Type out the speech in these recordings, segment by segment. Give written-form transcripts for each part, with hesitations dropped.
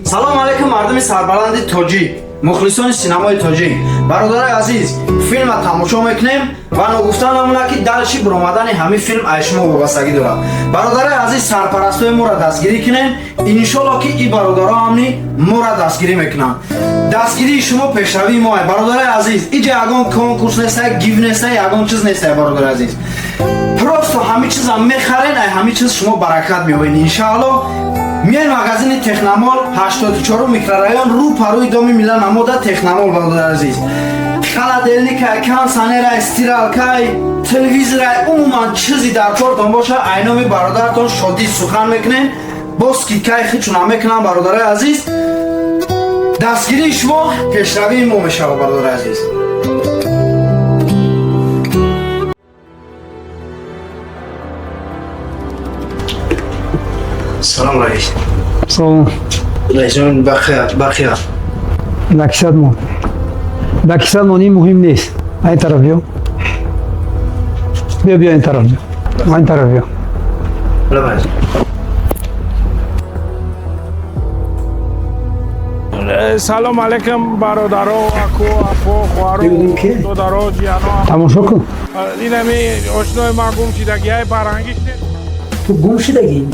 Салом алейкум, мардуми сарбаланди тоҷик, мухлисони синамои тоҷик, бародарои азиз, филма тамошо мекунем ва ногуфта намона, ки дальше биромадани ҳамин филм аз шумо вобастагӣ дорад. Бародарои азиз, сарпарастои моро дастгирӣ кунем, иншолло, ки и бародаро ҳамни моро дастгирӣ мекунанд. Дастгирии шумо пешравии моа. Бародарои азиз, иҷа ягон конкурс нестай, гив нестай, ягон чиз нестай. Бародарои азиз, просто ҳамин чизам мехарен, ай ҳамин чиз шумо баракат меёбед, иншаалло. Миён магазини Техномол, 84 микрорайон, рӯ парӯи доми Мила намода Техномол. Бародари азиз, холодильникай, кондиционерай, стиралкай, телевизорай, умуман чизи дар кортон боша, айноми бародаратон Шодӣ сухан мекунем, бо скидкаи хичуна мекунам. Бародарои азиз, дастгирии шумо пешравии мо мешавад, бародари азиз. Салом, раис. Салом. Раисҷон, бақия, бақия. Дар кисат мон. Дар кисат мон, ин муҳим нест. Айн тараф биё. Биё, биё, ин тараф биё. Айн тараф биё. Раис. Салом алейкум, бародаро, аку, апо, хоҳаро, Бибинем ки? додаро, ҷияно. Тамошо кун. Инами ошнои ман гум шидагиай, барангиш. Ту гум шидагӣ?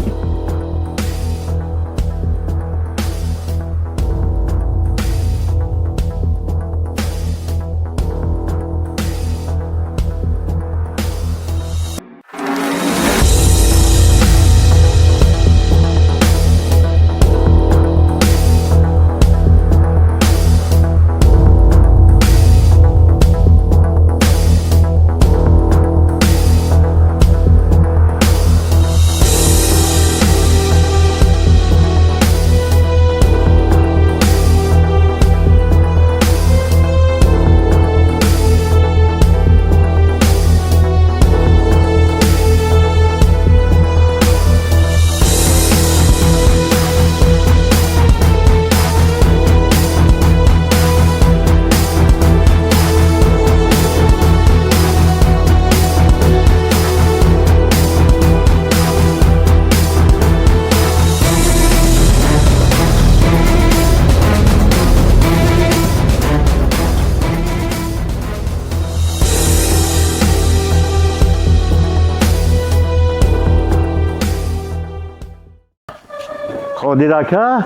Қодир ака,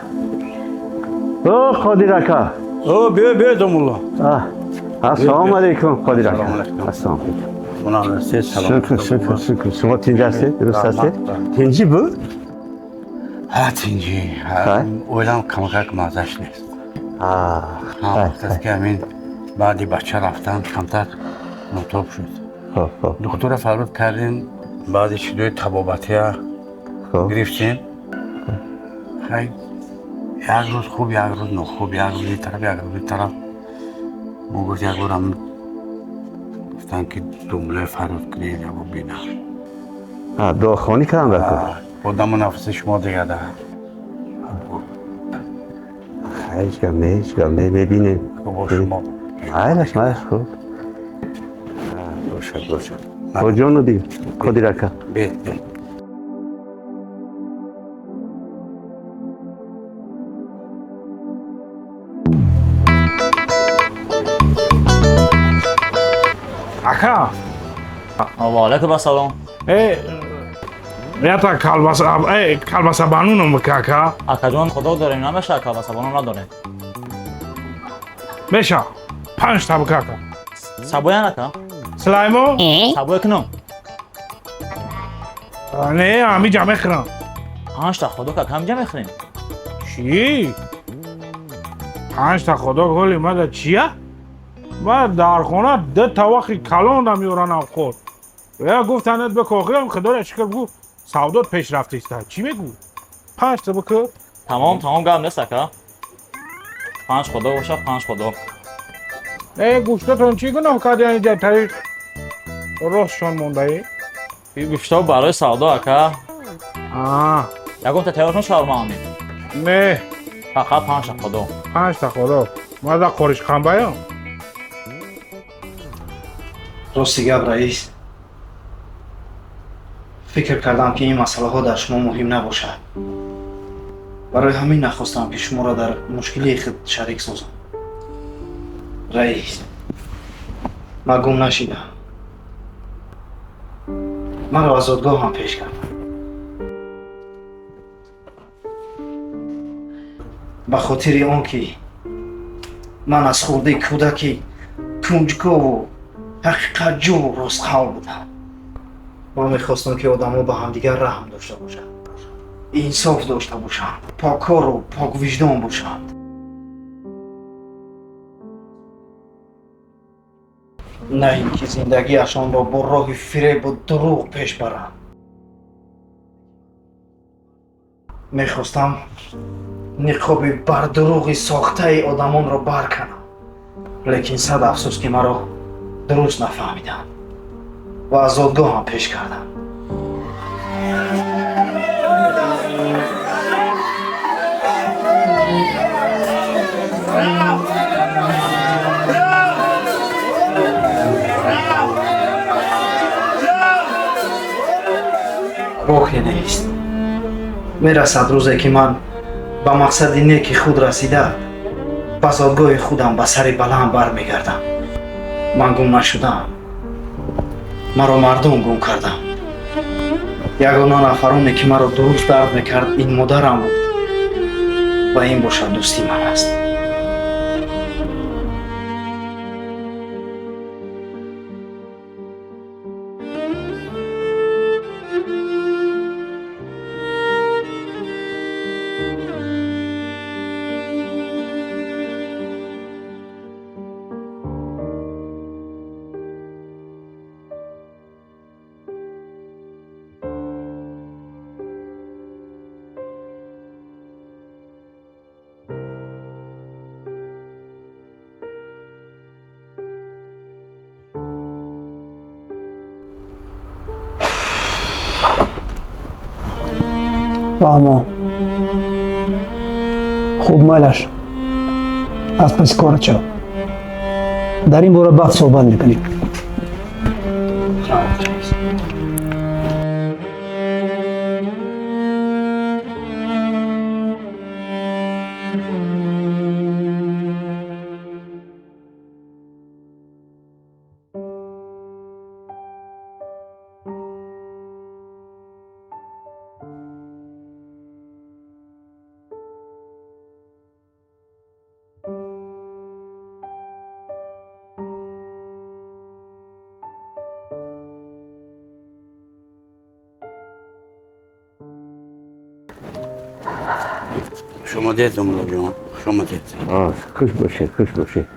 о Қодир ака. О, биё, биё, домулло. Ассалому алайкум, Қодир ака. Ассалому алайкум. Ассалому алайкум. Хунам ҳастед? Шукр, шукр, шукр. Шумо тинҷ ҳастед, дуруст ҳастед? Тинҷӣ буд? Ҳа, тинҷӣ. Ҳа? Оилам камакак маззаш нест. Вақт ки ҳамин баъди бача рафтан камтар нотоб шуд. Хоб, хоб. Духтура фарёд кардем, баъди чидои табобатия гирифтем. Хай, як рӯз хуб, як рӯз нохуб, як рӯз ин тараф, як рӯз ин тараф. Мо гуфт, як борам гуфтан, ки думлаи фарёд кунед, як бор бинам. Дуохонӣ кардам дар кор. Одаму нафаси шумо дигада. Ҳеҷ гап не, ҳеҷ гап не, мебинем. Бо шумо. Майлаш, майлаш, хуб бошад, бошад. Бо ҷону дил, Қодир ака. Бед, бед. Ака. Ва алайкум ассалом. Э, ята колбаса, э, колбаса бануном ака. Акаҷон, худо дорем, намеша, колбаса банун надорем. Меша, панҷ та бика, ака. Сабоян, ака? Сулаймо. Сабоя кунам? Не, ҳамиҷа мехӯрам. Панҷта худо, ака, ҳамиҷа мехӯрем. Чӣ? Панҷта худо голи мада чия? Ма дар хона ду тавақи калон меёранам ход. Я гуфтанат ба кохирам, худоро шукр, бигӯ, савдот пешрафтиста. Чӣ мегӯ? Панҷта бикӯ. Тамом, тамом, гап нест, ака. Панҷ худо боша, панҷ худо. Э, гӯштатон чӣ гуноҳ кард, инҷа тариқ ростшон мондаи? Ин гӯштҳо барои савдо, ака. Ягонта тайёршон шаурмаами? Не. Фақат панҷта худо. Панҷта худо. Мада қориш қамбаям. Рости гап, раис, фикр кардам, ки ин масъалаҳо дар шумо муҳим набошад. Барои ҳамин нахостам, ки шуморо дар мушкилии худ шарик созам. Раис, ман гум нашидам. Маро аз зодгоҳам пеш кардам. Ба хотири он ки ман аз хурдии кӯдаки кунҷкову ҳақиқатҷӯву ростқавл будам. Ман мехостам, ки одамҳо ба ҳамдигар раҳм дошта бошанд, инсоф дошта бошанд, поккору поквиҷдон бошанд. На ин ки зиндагиашонро бо роҳи фиребу дурӯғ пеш баранд. Мехостам ниқоби бардурӯғи сохтаи одамонро барканам, лекин сад афсӯс, ки маро дуруст нафаҳмиданд ва аз зодгоҳам пеш карданд. Боке нест. Мерасад рӯзе, ки ман ба мақсади неки худ расида, ба зодгоҳи худам ба сари баланд бармегардам. Ман гум нашудам, маро мардум гум кардам. Ягона нафароне, ки маро дуруст дард мекард, ин модарам буд ва ин бошад дӯсти ман аст. Фаҳмо. Хуб, майлаш, аз паси корат шав. Дар ин бора баъд суҳбат мекунем. Шумо дед, домулло ҷон, хуш омадед. Хуш бошед, хуш бошед.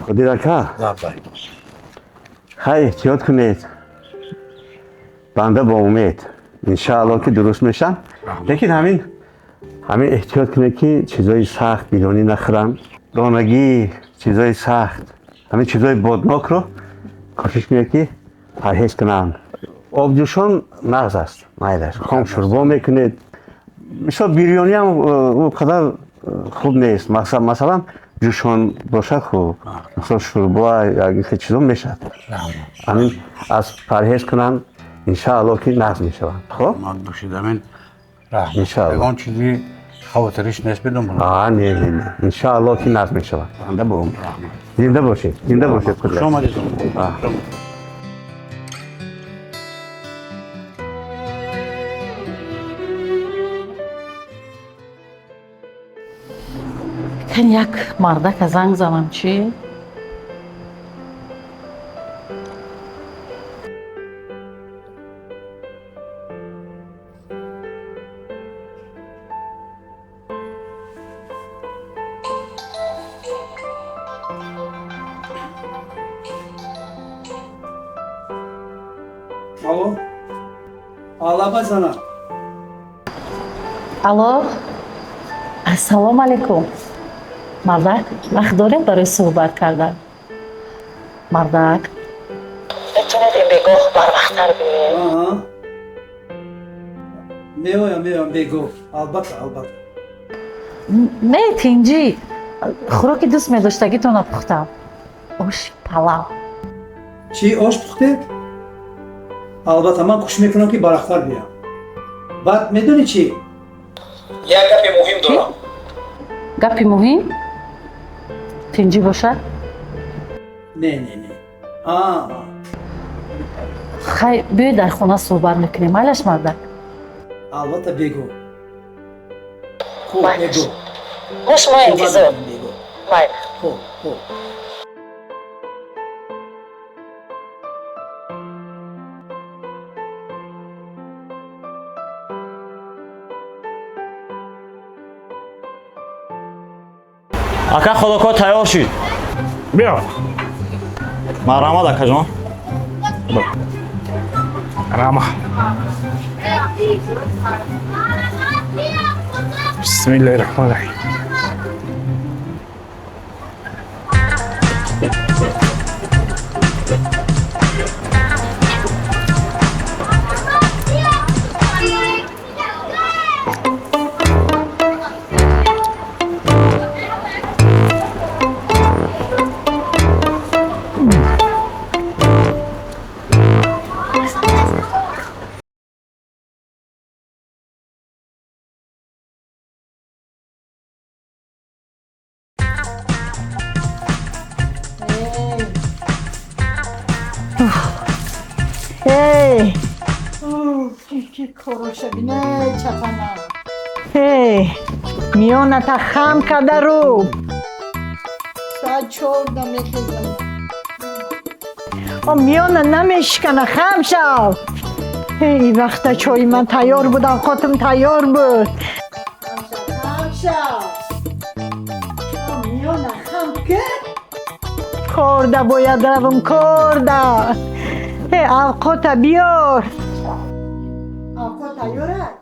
Қодир ака. Лаббай. Хай, эҳтиёт кунед. Банда бо умед, иншаалло, ки дуруст мешам. Лекин ҳамин эҳтиёт кунед, ки чизои сахт билонӣ нахӯрам, донагӣ, чизои сахт, ҳамин чизои боднокро кӯшиш кунед, ки парҳез кунанд. Обҷӯшон нағз аст, майлаш, хом шӯрбо мекунед. Мисол, бирёниам он қадар хуб нест. Масалан, ҷӯшон бошад хуб, мисол, шӯрбо, як чизо мешавад. Ҳамин аз парҳез кунанд, иншаалло, ки нағз мешаванд. Хуб. Бошед, амин. Иншаалло. Ягон чизи хавотириш нест, бидум? Не, не, не, иншаалло, ки нағз мешаванд. Зинда бо зинда бошед, зинда бошед. Хуш омадед. Кан як мардака занг занам, чӣ? Алло, алло, зана. Алло, ассалому алайкум. Мардак, вақт дорем барои суҳбат кардан? Мардак, метавонед ин бегоҳ барвақттар биёед? Меоям, меоям бегоҳ, албатта, албатта. Не, тинҷӣ. Хӯроки дӯст медоштагитонро пухтам, оши палав. Чӣ, ош пухтед? Албатта, ман кӯшиш мекунам, ки барвақттар биёям. Баъд медонӣ чӣ? Як гапи муҳим дорам. Гапи муҳим? Тинҷӣ бошад? Не, не, не. Хай, биёед дар хона суҳбат мекунем, майлаш, мардак? Албатта, бегӯ. Хуб, бегӯ. Мо шумо интизор. Майли. Хуб, хуб. Ака, худоко тайёр шуд. Биё. Марҳамат, акаҷон. Рама. Бисмиллаҳи раҳмони раҳим. Миёната хам карда рӯ. Соат 4 мехезам. О, миёна намешикана, хам шав. Ин вақта чои ман тайёр буд, авқотам тайёр буд. Хам шав. Миёна хам кард. Корда бояд равам, корда. Авқота биёр. Авқот тайёр аст?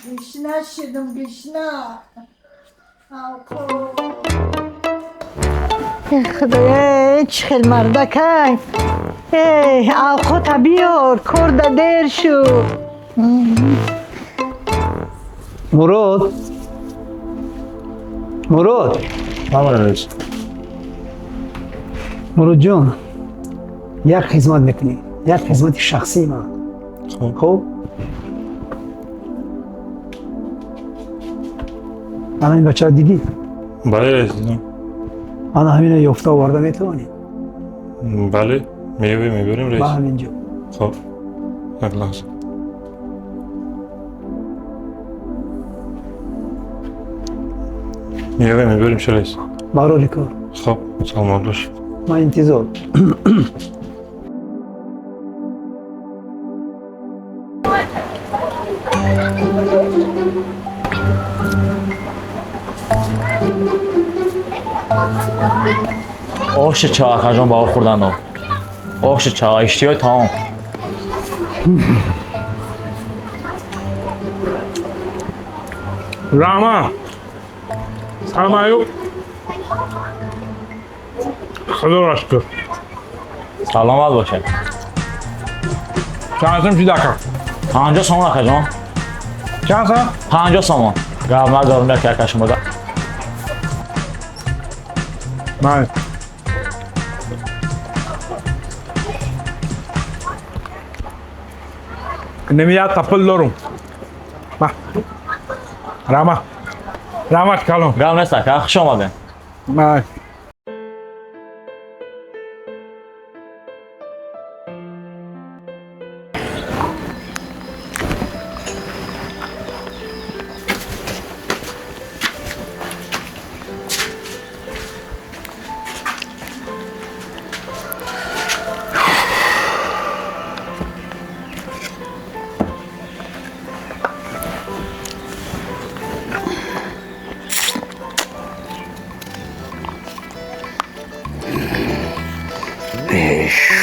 Гушна шудам, гушна. Худоё, чӣ хел мардакай. Авқота биёр, корда дер шуд. Мурод, Мурод. Муродҷон, як хизмат мекунӣ, як хизмати шахсии ман. Хуб? Ана ин бачаро дидӣ? Бале, раис, дидам. Ана ҳамина ёфта оварда метавонӣ? Бале, меёбем, мебарем, раис. Ба ҳамин ҷо. Хуб, як лаҳза. Меёбем, мебарем, чӣ, раис? Барори кор. Хуб, саломат бошед. Ман интизор. Оши ча, акаҷон, ба об хӯрдано. Оши ча, иштиҳои таом. Рама. Салом алайкум. Худоро шукр. Саломат бошед. Чанд сум шуд, ака? 50 сомон, акаҷон. Чанд сум? 50 сомон. Гап надорам, яке ака шумода. Ман. Немия пул дорум. Ма. Рама. Рамат калон. Гап нест, ака, хуш омадем. Ман.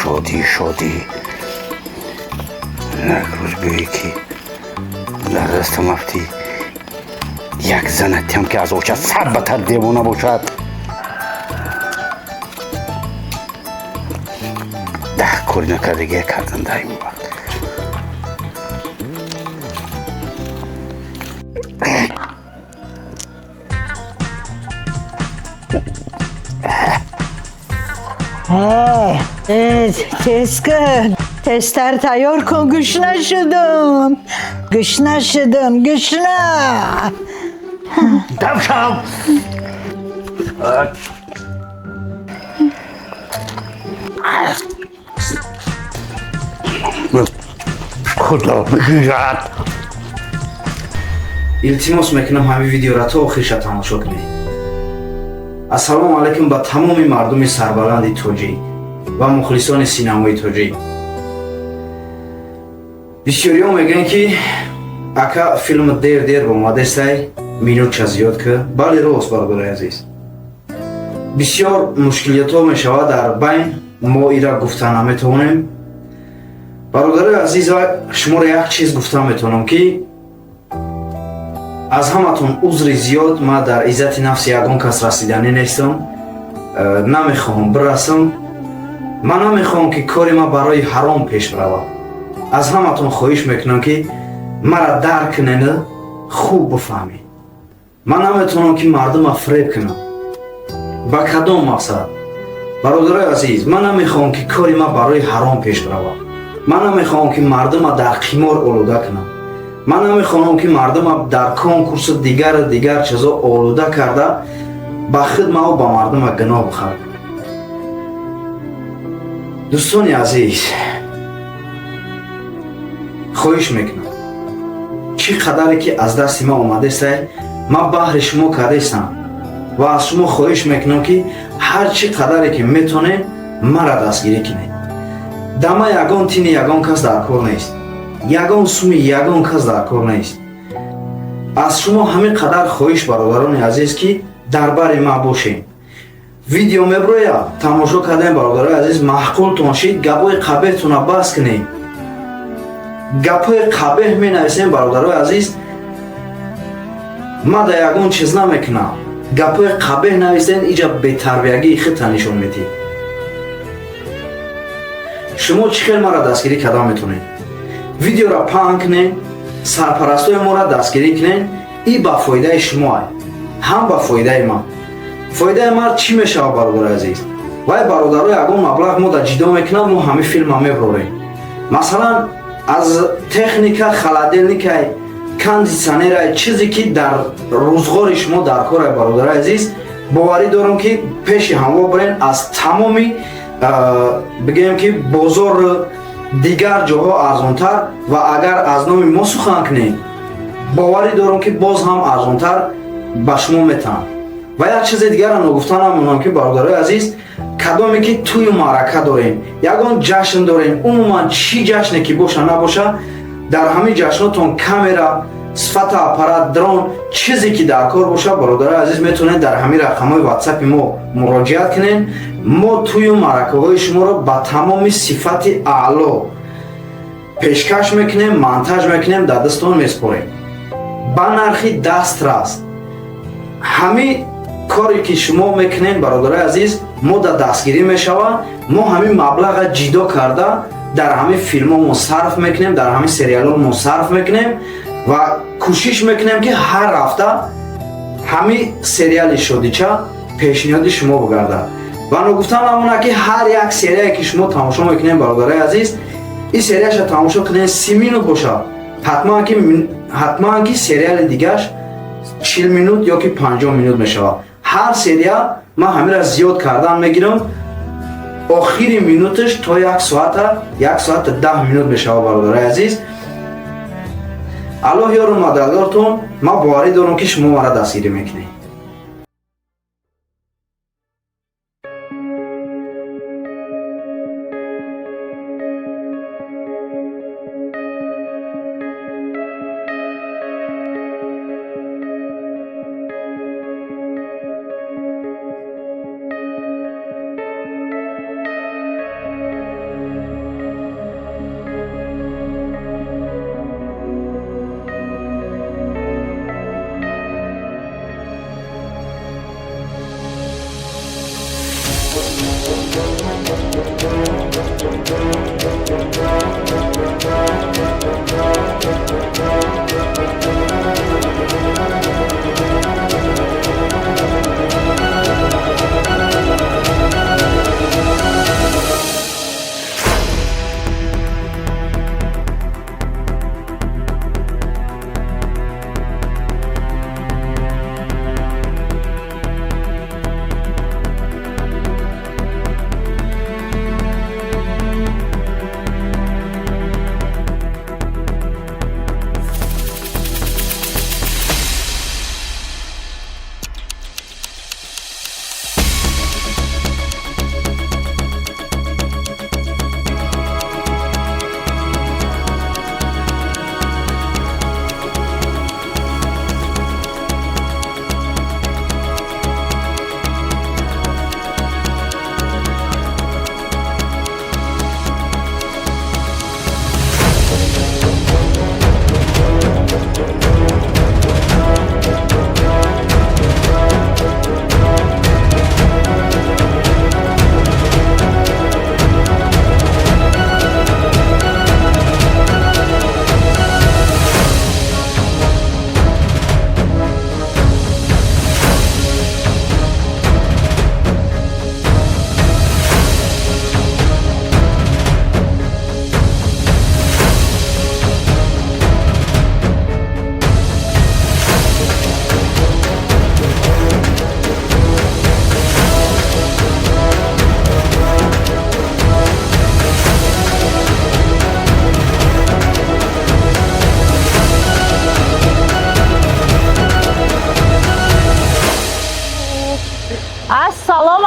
Шодӣ, шодӣ. Як рӯз биёӣ, ки дар дастам афтӣ, як занатиам, ки аз оча сад батар девона бошад. Даҳ кори накардагия кардан дар ин вақт. Тез, тез кун. Тезтар тайёр кун, гушна шудам. Гушна шудам, гушна. Дам шав. Худо бигирад. Илтимос мекунам, ҳамин видеора то охирша тамошо кунед. Ассалому алайкум ба тамоми мардуми сарбаланди тоҷик ва мухлисони синамои тоҷик. Бисёриҳо мегӯянд, ки ака, филм дер дер омадестай, минутша зиёд ки. Бале, рост, бародари азиз, бисёр мушкилиятҳо мешавад дар байн, мо ира гуфта наметавонем. Бародарои азиз, шуморо як чиз гуфта метавонам, ки аз ҳаматон узри зиёд. Ман дар иззати нафси ягон кас расиданӣ нестам, намехоҳам бирасам. Ман намехоҳам, ки кори ман барои ҳаром пеш равад. Аз ҳаматон хоҳиш мекунам, ки мара дарк кунену хуб бифаҳмед. Ман наметавонам, ки мардума фиреб кунам. Ба кадом мақсад? Бародарои азиз, ман намехоҳам, ки кори ман барои ҳаром пеш равад. Ман намехоҳам, ки мардума дар қимор олуда кунам. Ман намехоҳам, ки мардума дар конкурсу дигару дигар чизо олуда карда, ба хидмаву ба мардума гуноҳ бихарам. Дӯстони азиз, хоҳиш мекунам, чӣ қадаре ки аз дасти ман омадестай, ман баҳри шумо кардестам ва аз шумо хоҳиш мекунам, ки ҳар чӣ қадаре ки метонед, мара дастгирӣ кунед. Дама ягон тини ягон кас дар кор нест, ягон суми ягон кас дар кор нест. Аз шумо ҳамин қадар хоҳиш, бародарони азиз, ки дар бари ман бошем. Видео меброя, тамошо кардем, бародарои азиз, маъқултон шид, гапҳои қабеҳтона бас кунед. Гапҳои қабеҳ менависем, бародарои азиз, ман дар ягон чиз намекунам. Гапҳои қабеҳ нависен, иҷа бетарбиягии худта нишон медиҳед. Шумо чӣ хел маро дастгирӣ карда метавонед? Видеоро паҳн кунед, сарпарастои моро дастгирӣ кунед. И ба фоидаи шумо ай, ҳам ба фоидаи ман. Фоидаи ман чӣ мешавад, бародари азиз? Вай бародаро ягон маблағ мо да ҷидо мекунад, мо ҳамин филма меброрем. Масалан, аз техника, холодильникай, кондитсионерай, чизе ки дар рӯзғори шумо дар корай, бародари азиз, боварӣ дорам, ки пеши ҳамво бирен, аз тамоми, бигӯем, ки бозор, дигар ҷоҳо арзонтар ва агар аз номи мо сухан кунем, боварӣ дорам, ки боз ҳам арзонтар ба шумо метаҳам. Ва як чизи дигарро ногуфта намонам, ки бародарои азиз, кадоме ки тӯю маърака дорем, ягон ҷашн дорем, умуман чӣ ҷашне ки боша набоша, дар ҳамин ҷашнотон камера, фотоаппарат, дрон, чизе ки дар кор боша, бародарои азиз, метавонед дар ҳамин рақамҳои ватсапи мо муроҷиат кунед. Мо тӯю маъракаҳои шуморо ба тамоми сифати аъло пешкаш мекунем, монтаж мекунем, дар дастон меспорем ба нархи дастрас. Ҳамин коре ки шумо мекунед, бародарои азиз, мо дар дастгирӣ мешавад. Мо ҳамин маблаға ҷидо карда, дар ҳамин филмҳомо сарф мекунем, дар ҳамин сериалҳомо сарф мекунем ва кӯшиш мекунем, ки ҳар ҳафта ҳамин сериали «Шодича» пешниҳоди шумо бигардад. Ва ногуфта намонад, ки ҳар як серияе ки шумо тамошо мекунед, бародарои азиз, ин серияша тамошо кунед, 30 минут бошад, ҳатман ки сериали дигаш 40 минут ё ки 50 минут мешавад. Ҳар серия ман ҳамира зиёд кардан мегирам, охири минуташ то як соата, як соата 10 минут мешавад. Бародарои азиз, Аллоҳ ёру мададгортон. Ман боварӣ дорам, ки шумо мара дастгирӣ мекунед.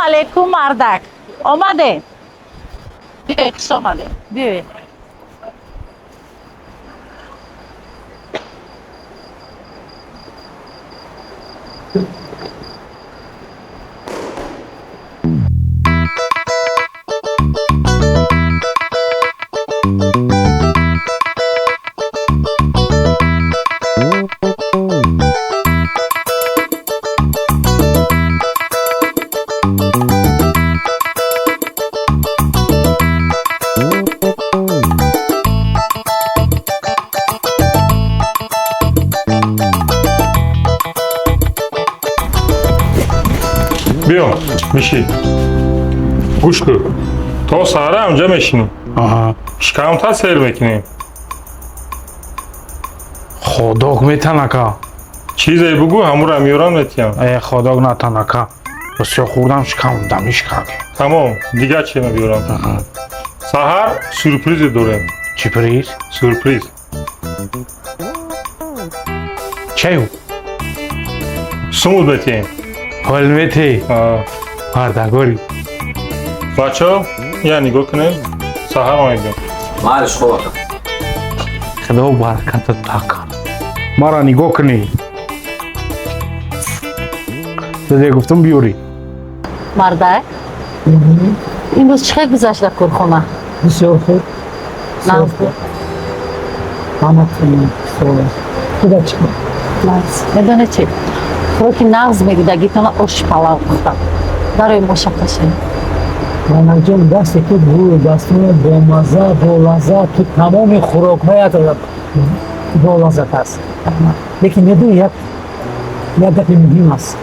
Алейкум, мардак. Омадем. Биёед, хуш омадем. Биёед. Биё, биши. Гӯш кун. То саҳара ҳамҷа мешинем. Шикамта сер мекунем. Ходок метанака. Чизе бугӯ, ҳамура меёрам, метиҳам. Э, ходок натанака. Бисёр хӯрдам, шикам дамиш кард. Тамом, дигар че мебиёрам? Саҳар сюрпризе дорем. Чӣ приз? Сюрприз. Чаю? Сумуд метиҳем. Пул метиҳӣ? Мардагори. Бачаҳо, я нигоҳ кунед, саҳар ма мебиём. Майлиш, хоб ака. Худо баракатат така. Мара нигоҳ кунӣ. Деде гуфтам, биёрӣ. Мардак, имрӯз чӣ хел гузашт дар корхона? Бисёр хуб. Нағз буд? Ҳама сол аст. Худат чӣ кор? Нағз. Медонед чӣ, хӯроки нағз мегудагитона, оши палав пухтам. Барои моша кашем. Ронакҷон, дасти ту гул, дастуни бомаза, болаззат, ту тамоми хӯрокҳоят болаззат аст. Лекин медонӣ, як гапи муҳим аст.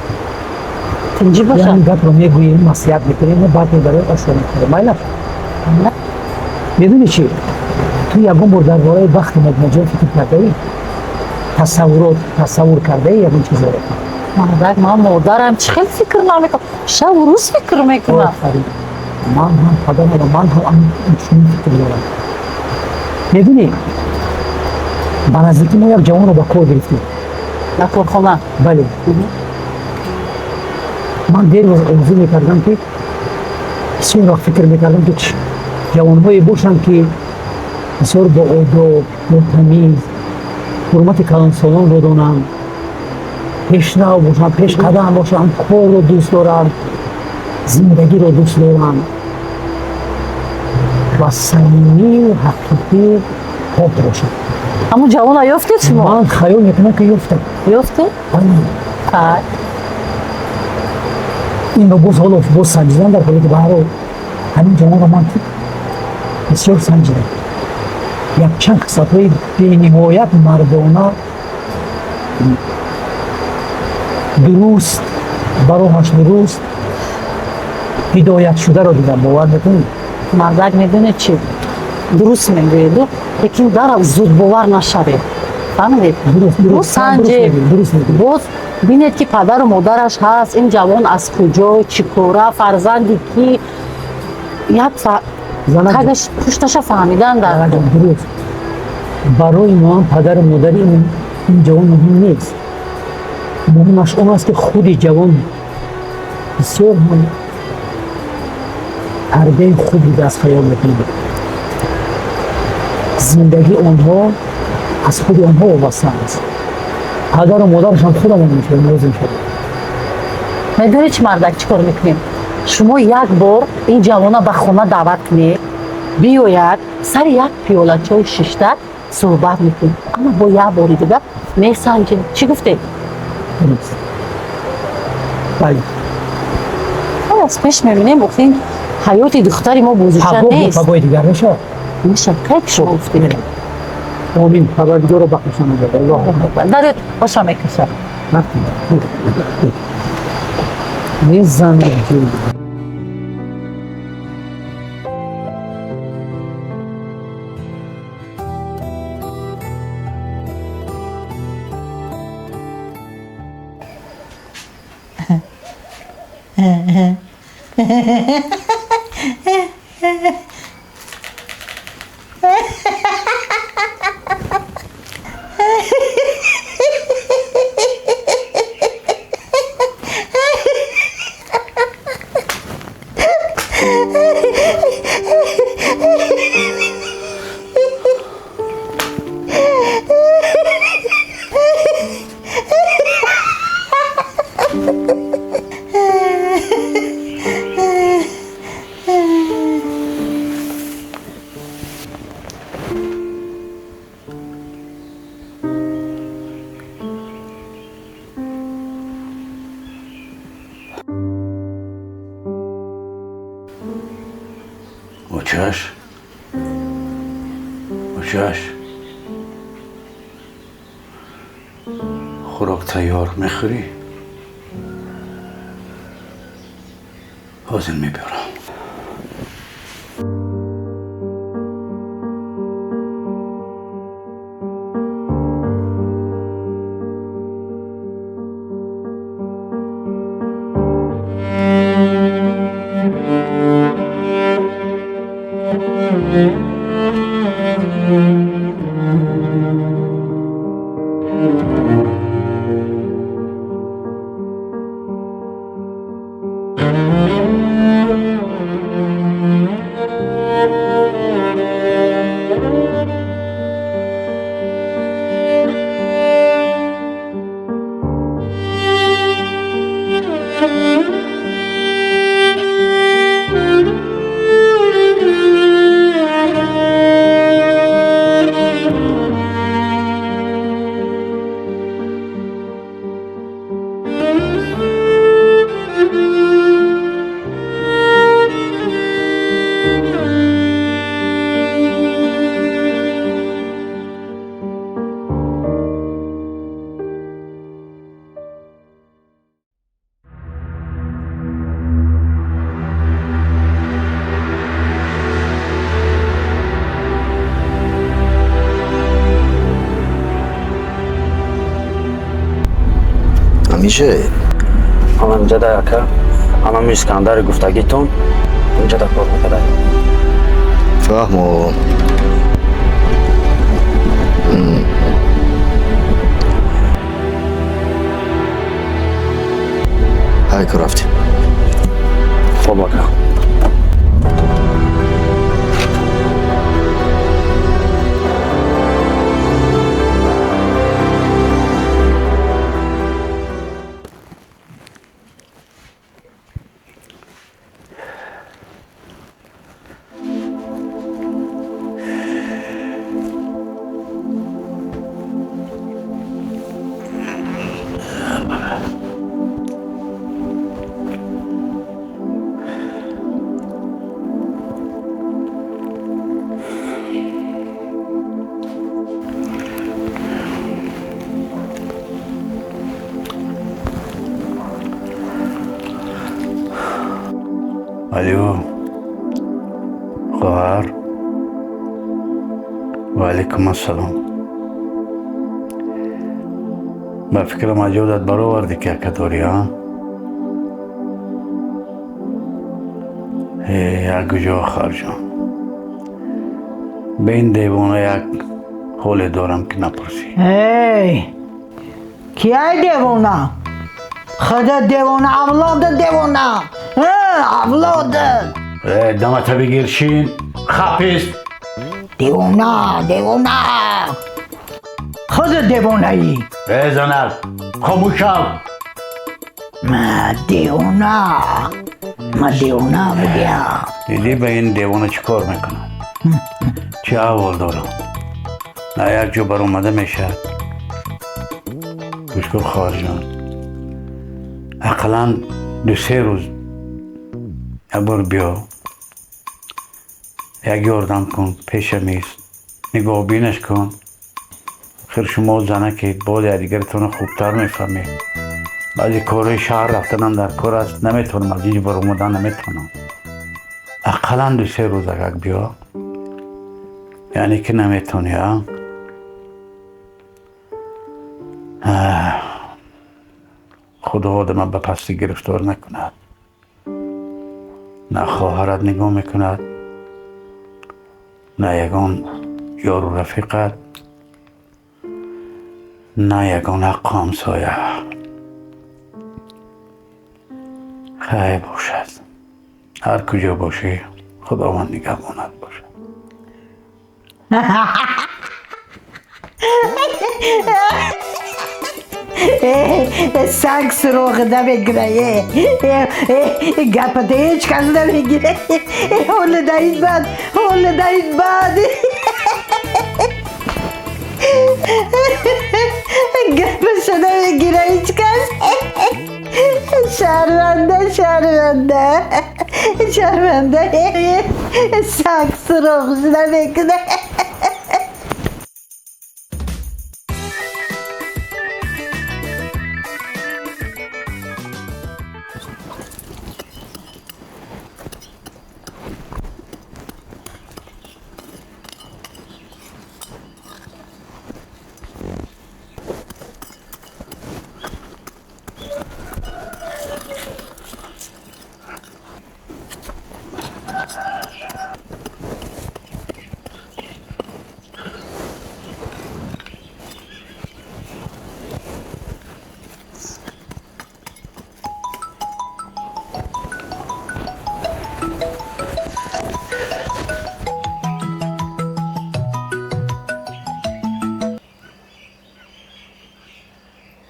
Тинҷӣ бошад. Ягон гапро мегӯем, маслиҳат мекунем, баъд мебарем, ошро мекунем. Майлаш? Медонӣ чӣ, ту ягон бор дар бораи бахти Мадинаҷон фикр кардаӣ? Тасаввурот, тасаввур кардаӣ ягон чизеро? Мардак, ман модарам, чӣ хел фикр намекунам? Шабу рӯз фикр мекунам. Офарин. Ман ҳам падарам, ман ҳам чунин фикр дорам. Медонӣ, ба наздикӣ мо як ҷавонро ба кор гирифтем. Дар корхона? Бале. Ман дерӯз орзу мекардам, ки бисёр вақт фикр мекардам, ки ҷавонҳое бошанд, ки бисёр боодоб, ботамиз, ҳурмати калонсолонро донанд, пешрав бошанд, пешқадам бошанд, корро дӯст доранд, зиндагиро дӯст доранд ва самимию ҳақиқӣ, пок бошанд. Ҳамун ҷавона ёфтед шумо? Ман хаёл мекунам, ки ёфтам. Ёфтед? Бале. Так. Инро боз ҳоло боз санҷидан дар ҳоле ки ба ҳар ҳол ҳамин ҷавонро ман бисёр санҷидам. Якчанд хислатҳои бениҳоят мардона, дуруст, ба роҳаш дуруст ҳидоятшударо дидам, бовар мекунӣ? Мардак, медонед чӣ, дуруст мегӯеду, лекин дарав зудбовар нашавед, фаҳмидед? Дуруст. Санҷед. Дуруст мегӯед. Боз бинед, ки падару модараш ҳаст, ин ҷавон аз куҷо, чӣ кора, фарзанди ки, як Занак. Тагаш пушташа фаҳмидан дар. Занакҷон, дуруст. Барои мо ҳам падару модари ин ҷавон муҳим нест. Муҳимаш он аст, ки худи ҷавон бисёр ҳам тарбияи хуб дидааст. Хаёл мекунем, зиндагии онҳо аз худи онҳо вобаста аст. Падару модарашам худамон мешавем, лозим шавад. Медонед чӣ, мардак, чӣ кор мекунем? Шумо як бор ин ҷавона ба хона даъват кунед, биёяд, сари як пиёла чой шишта суҳбат мекунем, ама бо як бори дигар месанҷем. Чӣ гуфтед? Дуруст, бале. Аз пеш мебинем, охин ҳаёти духтари мо бозича Пагоҳ ё нест. Пагоҳи дигар мешавад. Мешавад, кай ки шумо гуфтед. Омин, Парвардигоро бахшишон дод. Аллоҳу акбар. Даред, оша мекашад. Мезанад ҷун. Бачаш, бачаш, хӯрок тайёр, мехӯрӣ? Ҳозир мебиёрам. Ҳамише ҳамамҷада ака, ҳамами Искандари гуфтагитон инҷада кор мекарда. Фаҳмо. Ҳай, ку рафтем. Хоб, ака. Алло, хоҳар. Ва алайкум ассалом. Ба фикрам, аҷодат баровардӣ, ки ака дорӣ, а? Як куҷо, хоҳарҷон? Ба ин девона як ҳоле дорам, ки напурсӣ. Эй, кияй девона? Худат девона, авлодат девона. Авлодат. Дамата бигир, шин, хапист. Девона, девона. Худат девонаӣ. Э, занак, хомӯш шав. Ма девона. Ма девона будям. Дидӣ, ба ин девона чӣ кор мекунад? Чӣ аҳвол дорам? На як ҷо баромада мешавад. Гӯш кун, хоҳарҷон. Ақаллан 2-3 рӯз як бор биё, як ёрдам кун, пешам ист, нигоҳбинаш кун. Хир, шумо занакед, боз якдигаратонро хубтар мефаҳмед. Баъзе корҳои шаҳр рафтанам дар кор аст, наметавонам, аз инҷо баромадан наметавонам. Ақаллан 2-3 рӯз агар биё, яъне ки наметавонӣ, а? Худо одама ба пастӣ гирифтор накунад. На хоҳарат нигоҳ мекунад, на ягон ёру рафиқат, на ягон ҳаққу ҳамсоя. Хайр бошад, ҳар куҷо бошӣ, Худованд нигаҳбонат бошад. Санг суроғ намегира, гапата ҳеҷ кас намегира. Ҳола даид бад, ҳола даид бад. Гапаша намегира ҳеҷ кас. Шарманда, шарманда. Шарманда, саг суроғ намекунад.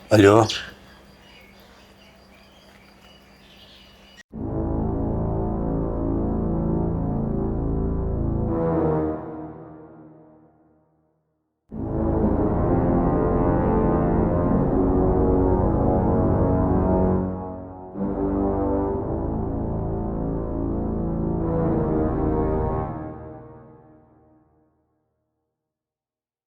Алло.